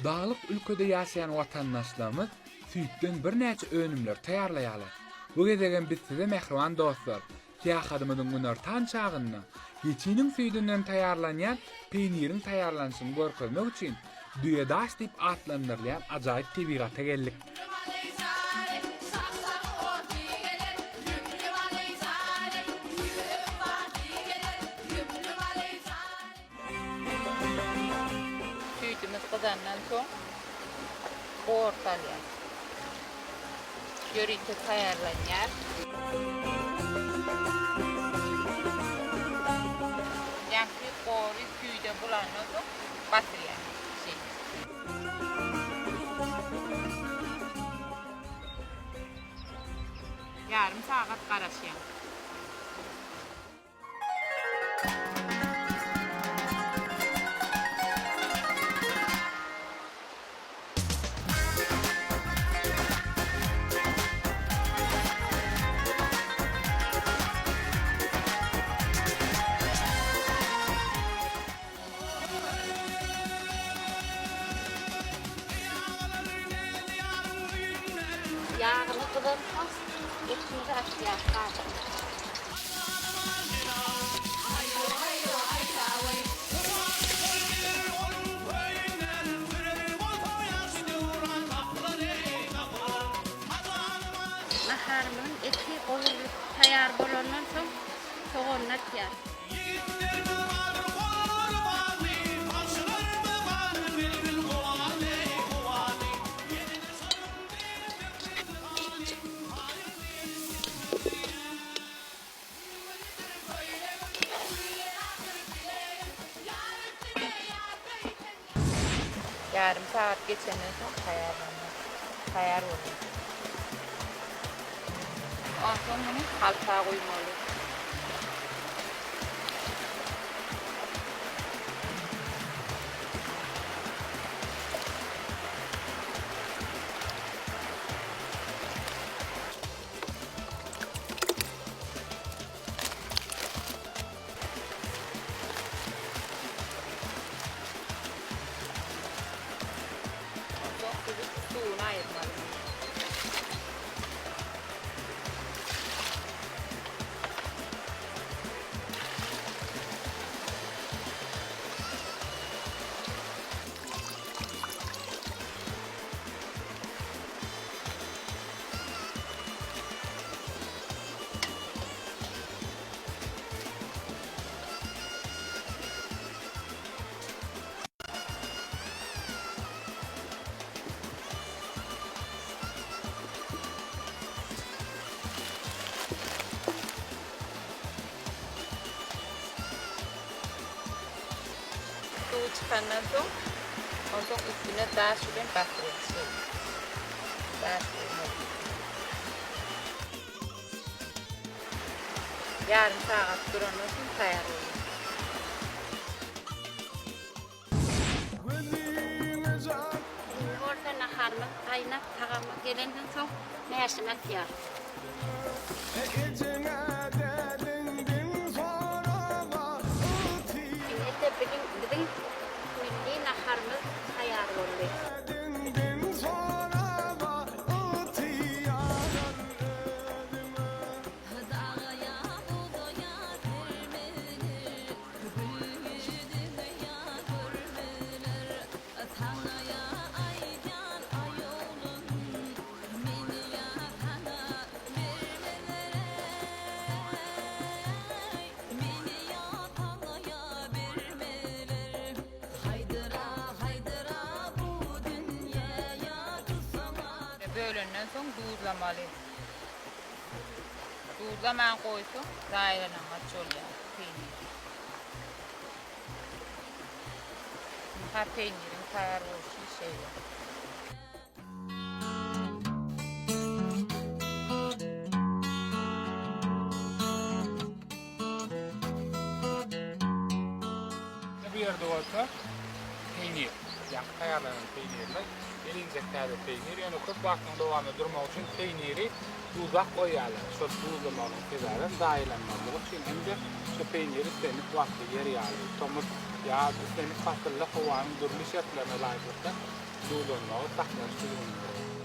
Daglyk ülkede ýaşaýan watandaşlarymyz süýtden birnäçe önümleri taýýarlaýarlar. Bu gezegem biz size mähriban dostlar, syýahatymyzyň günortan çagynda geçiniň süýdünden taýýarlanýan peýniriň taýýarlanyşyny görkezmek üçin Düýedaş diýip atlandyrylýan ajaýyp tebigata geldik. Süýdümiz gyzandan soň gor salýas. Ýörite taýýarlanýar. Ýaňky gory süýde bulandan soň basylýar. Şeýdip. Ýarym sagat garaşýaň. Ýagyny gyzartmak, etimizi atýas gazyna. Naharymyzyň eti gowrulyp taýýar bolandan soň soganyny atýas. Ýarym sagat geçenden soň taýýarlanýar. Taýýar bolýar. Onsoň muny halta guýmaly. Onsoň süzüp suwuny aýyrmaly. Suwy çykandan soň, onsoň üstüne daş bilen basyrýas şeýdip. Daş urmaly. Ýarym sagat durandan soň taýýar bolýar. Indi bolsa naharymyz gaýnap tagama gelenden soň mäşini atýarys. Ine-de biziň milli naharymyz taýýar boldy. Bölenden soň duzlamaly. Duzlaman goýsaň zaýalanaňaç bolýar peýnir. Ynha peýniriň taýýar bolşy şeýle. Bu ýerde bolsa peýnir, ýaňky taýýarlanan peýnirimiz, elinjek täze peýnir, ýöne köp wagtyň dowamynda durmagy üçin peýniri duzlap goýýarlar. Şol duzlamagynyň sebäbem zaýalanmazlygy üçin hem-de şu peýniri islendik wagtda ýer ýaly, tomus, ýaz, islendik pasylda howanyň dürli şertlerine laýyklykda. Duwlanmagy saklanyş düzgünleri.